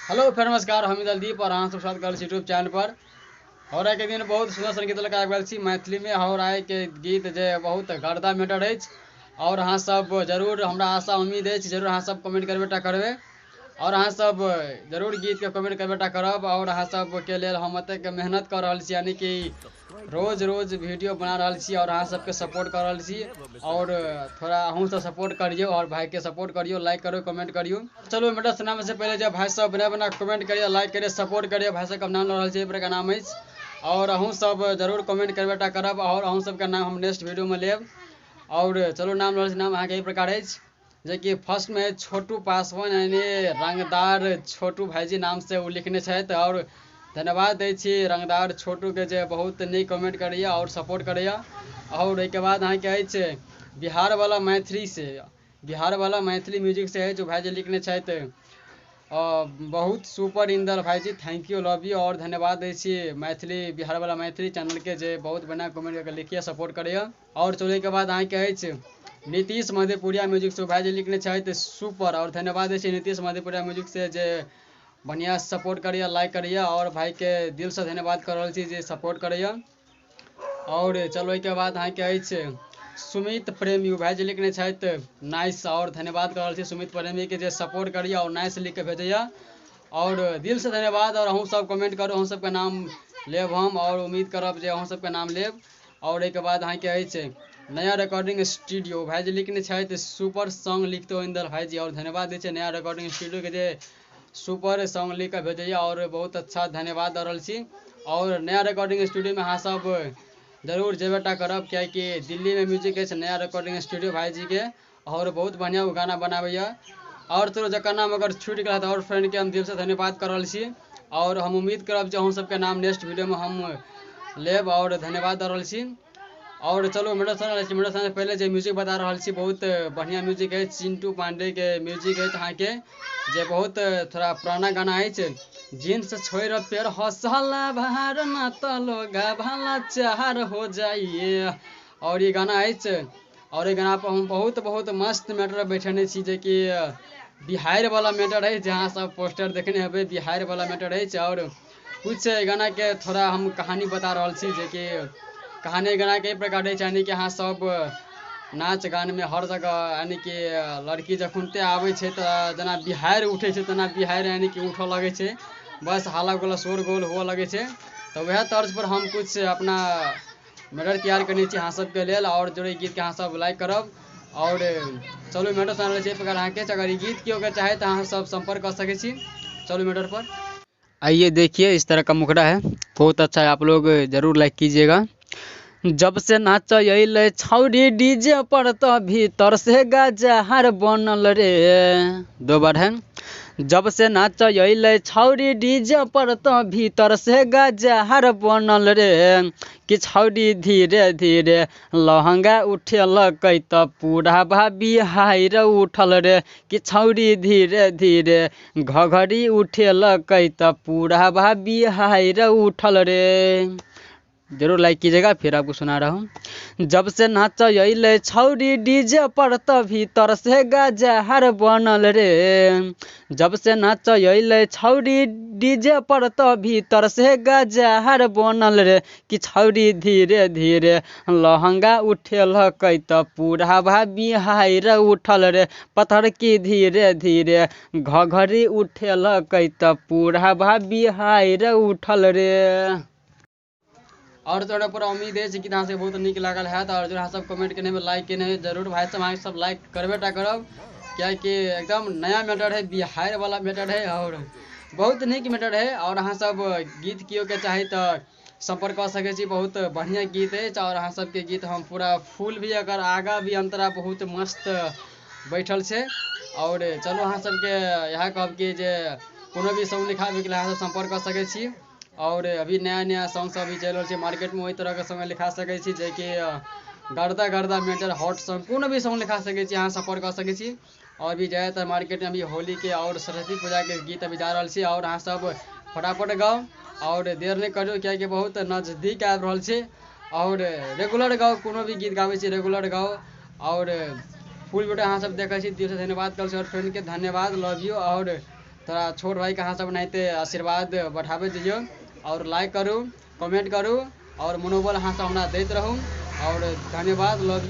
Hello फेर नमस्कार, हम दलदीप और अहाँ सब स्वागत कर छी यूट्यूब चैनल पर। हौराई के दिन बहुत सुंदर संगीत लगा आबि गेल छी मैथिली में। हौराई के गीत जे बहुत गर्दा मैटर अछि और अहाँ सब जरूर, हमरा आशा उम्मीद अछि जरूर अहाँ सब कमेंट करबे टा करबै और अहाँ सब जरूर गीत के कमेंट करबे टा करब। और अहाँ सब के लेल हम एतेक मेहनत कर रहल छी, यानी कि रोज रोज वीडियो बना रहल छी और अहाँ सबके सपोर्ट कर रहल छी। और थोड़ा अहूँ सब सपोर्ट करियौ और भाई के सपोर्ट करियौ, लाइक करियौ, कमेंट करियौ। चलू मैटर सुनाबै से पहिले जे भाई सब बना बना कमेंट करियौ, लाइक करियौ, सपोर्ट करियौ। भाई सबके नाम लऽ रहल छी, एहि प्रकार नाम अछि और अहूँ सब जरूर कमेंट करबे टा करब और अहूँ सबके नाम हम नेक्स्ट वीडियो में लेब। और चलू नाम लऽ रहल छी, नाम अहाँके एहि प्रकार अछि जेकि फर्स्ट में छोटू पासवान यानी रंगदार छोटू भाईजी नाम से ओ लिखने छथि। और धन्यवाद दै छी रंगदार छोटू के जे बहुत नीक कमेंट करैया और सपोर्ट करैया। और एहिके बाद अहाँके अछि बिहार वाला मैथिली से, बिहार वाला मैथिली म्यूजिक से अछि भाईजी लिखने छथि बहुत सुपर इंदर भाईजी, thank you, love you. और धन्यवाद दै छी मैथिली बिहार वाला मैथिली चैनल के जे बहुत बढ़िया कमेंट करके लिखिए सपोर्ट करैया। और चले के बाद अहाँके अछि नीतीश मधेपुरिया म्यूजिक से भाईजी लिखने छथि सुपर। और धन्यवाद दै छी नीतीश मधेपुरिया म्यूजिक से जे बढ़िया सपोर्ट करैया, लाइक करैया और भाई के दिल से धन्यवाद कर रहल छी जे सपोर्ट करैया। और चलो एहिके बाद अहाँके अछि सुमित प्रेमी, भाईजी लिखने छथि नाइस। और धन्यवाद कर रहल छी सुमित प्रेमी के जे सपोर्ट करैया और नाइस लिख के भेजैया और दिल से धन्यवाद। और अहूँ सब कमेंट करू, अहूँ सबके नाम लेब हम और उम्मीद करब जे अहूँ सबके नाम लेब। और एहिके बाद अहाँके अछि नया रिकॉर्डिंग स्टूडियो, भाईजी लिखने छथि सुपर सॉन्ग लिखते हो इंदर भाईजी। और धन्यवाद दै छियै नया रिकॉर्डिंग स्टूडियो के जे सुपर सॉन्ग लिख के भेजैया और बहुत अच्छा धन्यवाद दऽ रहल छी। और नया रिकॉर्डिंग स्टूडियो में अहाँ सब जरूर जेबे टा करब, कियाकि दिल्ली में म्यूजिक अछि नया रिकॉर्डिंग स्टूडियो भाईजी के और बहुत बढ़िया ओ गाना बनाबैया। और चलो जकर नाम अगर छूटि गेल तऽ और फ्रेंड के हम दिल से धन्यवाद कर रहल छी और हम उम्मीद करब जे अहूँ सबके नाम नेक्स्ट वीडियो में हम लेब और धन्यवाद दऽ रहल छी। और चलो मेरा सर, मेरा सर पहले जे म्यूजिक बता रहल छी बहुत बढ़िया म्यूजिक अछि, चिंटू पांडे के म्यूजिक अछि अहाँके जे बहुत थोड़ा पुराना गाना अछि। जींस छोड़ पेड़ हौसला भार न तलो भला चार हो जाइए। और ये गाना अछि और ये गाना पर हम बहुत बहुत मस्त मैटर बैठने छी जेकि बिहार वाला मैटर है, जहाँ सब पोस्टर देखने हेबै बिहार वाला मैटर अछि। और कुछ गाना के थोड़ा हम कहानी बता रहल छी जेकि कहानी गाना के प्रकार है, यानी कि अहाँ सब नाच गान में हर जगह यानी कि लड़की जखनते आबै छै तऽ जेना बिहार उठै छै तेना बिहार यानी कि उठऽ लगै छै, बस हाला गोला शोर गोल हुअ लगै छै। तऽ वएह तर्ज पर हम कुछ अपना मैटर तैयार करने छी अहाँ सबके लेल और जो गीत के अहाँ सब लाइक करब। और चलू मैटर सुना रहल छी एहि प्रकार अहाँके, अगर ई गीत केओ के चाहे तऽ अहाँ सब सम्पर्क कऽ सकै छी। चलू मैटर पर आइए, देखिए इस तरह का मुखड़ा है, बहुत अच्छा है, आप लोग जरूर लाइक कीजिएगा। जब से नाच अइले छौड़ी डीजे पर त भीतर से गजहर बनल रे, दो बार है। जब से नाच अइले छौड़ी डीजे पर त भीतर से गजहर बनल रे, कि छौड़ी धीरे धीरे लहंगा उठेलकै त पूरा बिहार उठल रे, कि छौड़ी धीरे धीरे घघरी उठेलकै त पूरा बिहार उठल रे। जरूर लाइक कीजिएगा, फिर आपको सुना रहा हूँ। जब से नाच अइले छौड़ी डीजे पर त भीतर से गजहर बनल रे, जब से नाच अइले छौड़ी डीजे पर त भीतर से गजहर बनल रे, कि छौड़ी धीरे धीरे लहंगा उठेलकै त पूरा बिहार उठल रे, पत्थर की धीरे धीरे घघरी उठेलकै त पूरा बिहार उठल रे। और तोरा पूरा उम्मीद है कि अहाँ सबके बहुत नीक लागल हैत और जो अहाँ सब कमेंट केने हेबै, लाइक केने हेबै, जरूर भाई सब अहाँ सब लाइक करबे टा करब, कियाकि एकदम नया मैटर है, बिहार वाला मैटर है और बहुत नीक मैटर है। और अहाँ सब गीत केओ के चाही तऽ सम्पर्क कऽ सकै छी, बहुत बढ़िया गीत अछि। और अहाँ सबके गीत हम पूरा फुल भी अगर आगा भी अंतरा बहुत मस्त बैठल छै। और चलू अहाँ सबके इएह कहब कि जे कोनो भी सॉन्ग लिखाबैके लेल अहाँ सब सम्पर्क कऽ सकै छी। और अभी नया नया सॉन्ग सब अभी चलि रहल छै मार्केट में, ओहि तरह के सॉन्ग लिखा सकै छी जेकि गर्दा गर्दा मैटर हॉट सॉन्ग कोनो भी सॉन्ग लिखा सकै छी, अहाँ सम्पर्क कऽ सकै छी। और भी ज़्यादातर मार्केट में अभी होली के और सरस्वती पूजा के गीत अभी जा रहल छै और अहाँ सब फटाफट गाउ और देर नहीं करू, कियाकि बहुत नजदीक आबि रहल छै। और रेगुलर गाउ, कोनो भी गीत गाबै छी रेगुलर गाउ। और फुल वीडियो अहाँ सब देखै छी, दिल से धन्यवाद करै छी और फ्रेंड के धन्यवाद, लव यू। और थोड़ा छोट भाइके अहाँ सब एनाहिते आशीर्वाद बढ़ाबैत जइयौ आओर लाइक करू, कमेंट करू आओर मनोबल अहाँ सब हमरा दैत रहू। आओर धन्यवाद, लव you.